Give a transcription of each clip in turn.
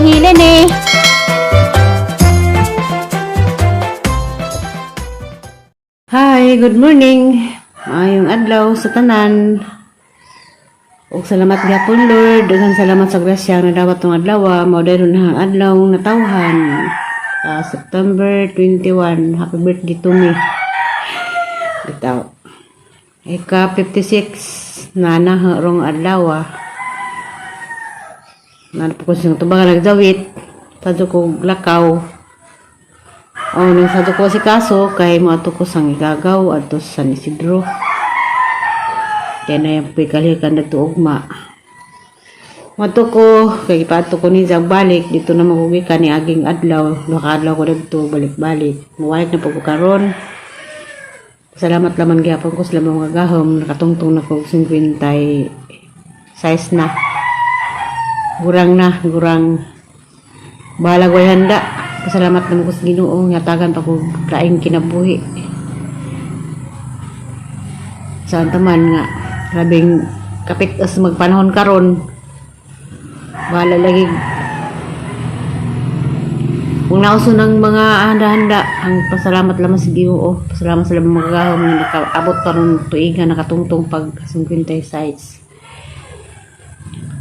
Hilene. Hi, good morning. Maayong adlaw sa tanan. Ug salamat gyapon, Lord, daghan salamat sa grasya nga nadawat tong adlaw, mao dayon na ang adlaw natawhan. September 21, happy birthday to me. Bitaw. Ika 56 na naharong adlaw. Nana po ko siyang tubangan nagdawit. Sadto ko lakaw. Oh, nang sadto ko si kaso kay mo ato ko sang igagaw adto sa San Isidro. Kaya na yung pikalikan na ugma. Mato ko, kay ipato ko ni balik, dito na magugi ka ni aging adlaw, duha ka adlaw ko dito, balik-balik. Muwalik na po ko karon. Salamat laman gyapon ko sa mga gahom, nakatungtong na ko 50 size na. Gurang na, gurang. Bahala ko'y handa. Pasalamat naman ko sa Ginoo, ngatagan pa ko laing kinabuhi. Saan taman nga, labing kapit as magpanahon karon. Bahala lagi. Kung nauso ng mga handa-handa, ang pasalamat lamang sa Ginoo. Pasalamat sa lamang mga gahom nga nakaabot karon tuiga nakatungtong pag 50 size.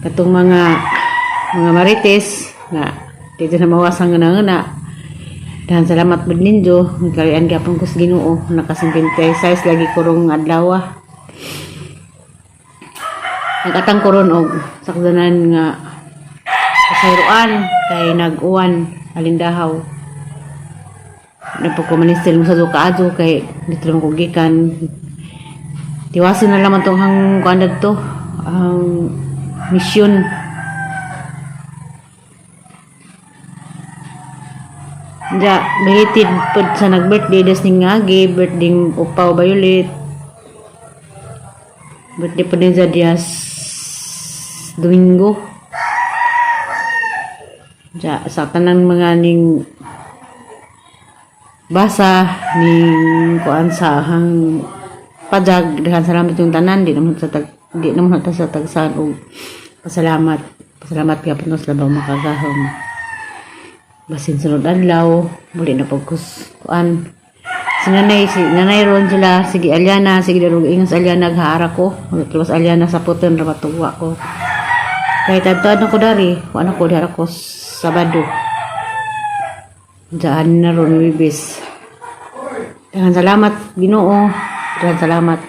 Katong mga marites nga dito na mawasang nga nga. Dahan salamat pud ninyo. Kalian gyapon ko sa Ginoo. Naka 56 lagi ko rong adlaw. Nagatang ko ron og sakdanan nga kasayroan kay nag-uwan alindahaw. Napo ko manistil mo sa duka adto kay dito lang ko gikan. Tiwason na lamang tong hang kuan to ang misyon. Ja, belated pod sa nag-birthday des ning ngagi, birthday upaw Violet. Birthday po din sa Dias Domingo. Ja, sa tanang mga ning basa ning kuan sa hang pajag, daghan salamat yung tanan, di naman ta sa tagsan og pasalamat, pasalamat gyapon sa labang makagahom. Basin sunod adlaw muli na pagkus kuan si nanay ron sila, sige Aliana, sige darug ingon sa Aliana, ghaara ko tulos Aliana sa puton ra matuwa ko kahit adto ano ko dari kuan ako dari ako Sabado daan na ron wibis. Daghang salamat, Ginoo, daghang salamat.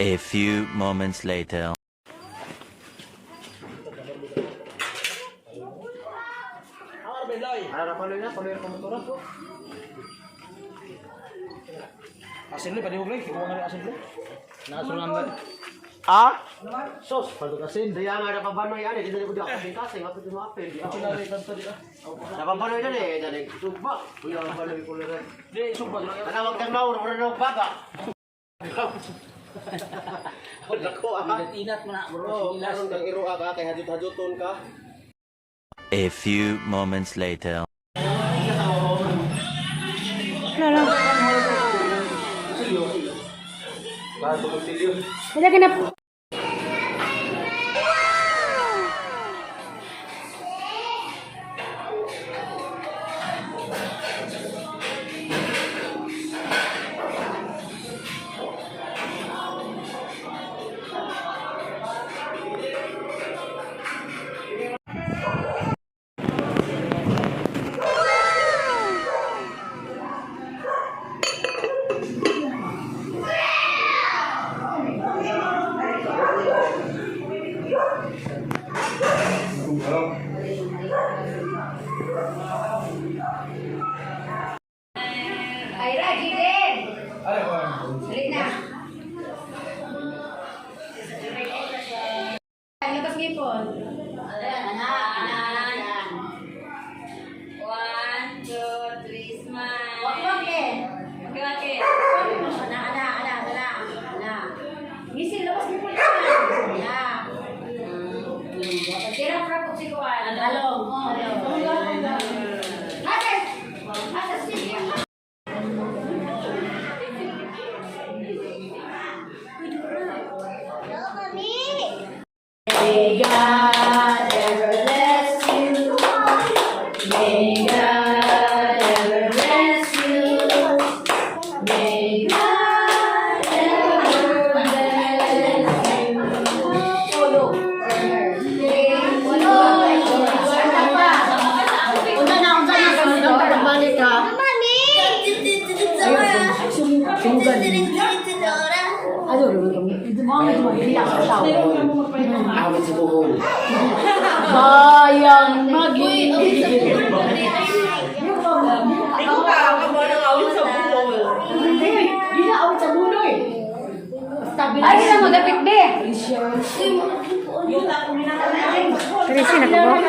A few moments later. Asin pa di. Kuha nga asin. Ah? Sos, asin. Daya nga napabanoy ani, di na ko di ako bingkas, eh, ngapit mo apel. Di ako. Napabanoy na eh, dali sugba. Kuya napabanoy ko lang. Di sugba. Ana wag kang mauro, wala na baga. Dako ah. Inat mo na bro. Oh, karon kang iroa ka kay hajut-hajuton ka. A few moments later. Wala. Wala ka na. Ay, Raji din! Dali na. Ay, lakas ngipon. Ana, ana, ana. One, two, three, smile. Wak wak eh. Okay, okay. Ana, ana, ana, ana. Ana. Ngisi, labas ngipon ka. Ana. Tira pra po si Kuan. Along. Along. Ate! Ate, sige. May God ever bless you. May God ever bless you. May God ever bless you. Unsa na, Balik ka. Awit sa buhol. Bayang maging. Ay, sila mo, dapit be. Tracy, nakabuhok.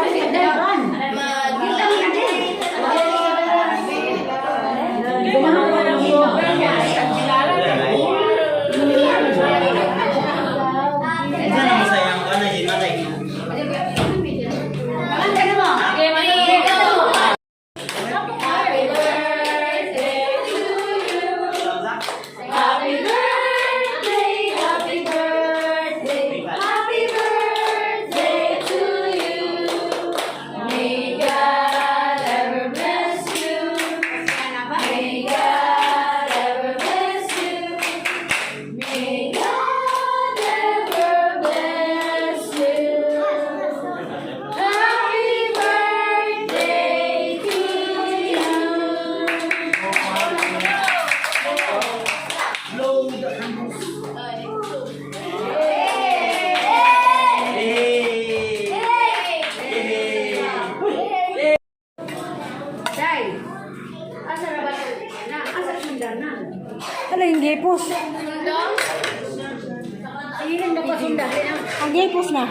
Happy birthday, happy birthday, happy birthday to you. Gihipos. Ang gihipos na.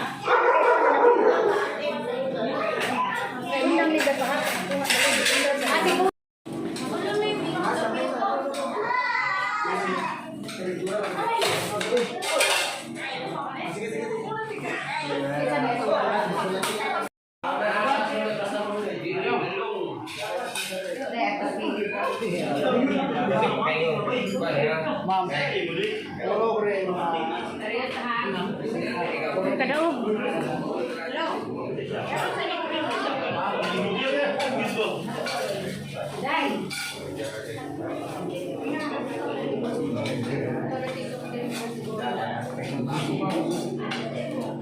Kadaog.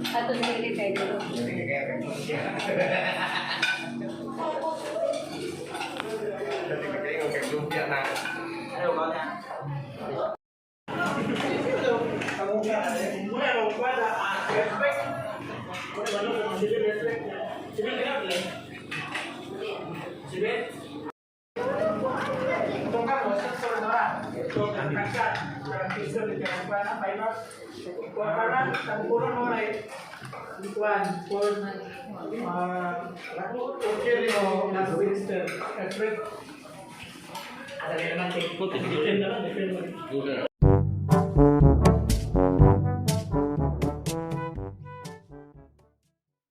Ato sa gilid tayo.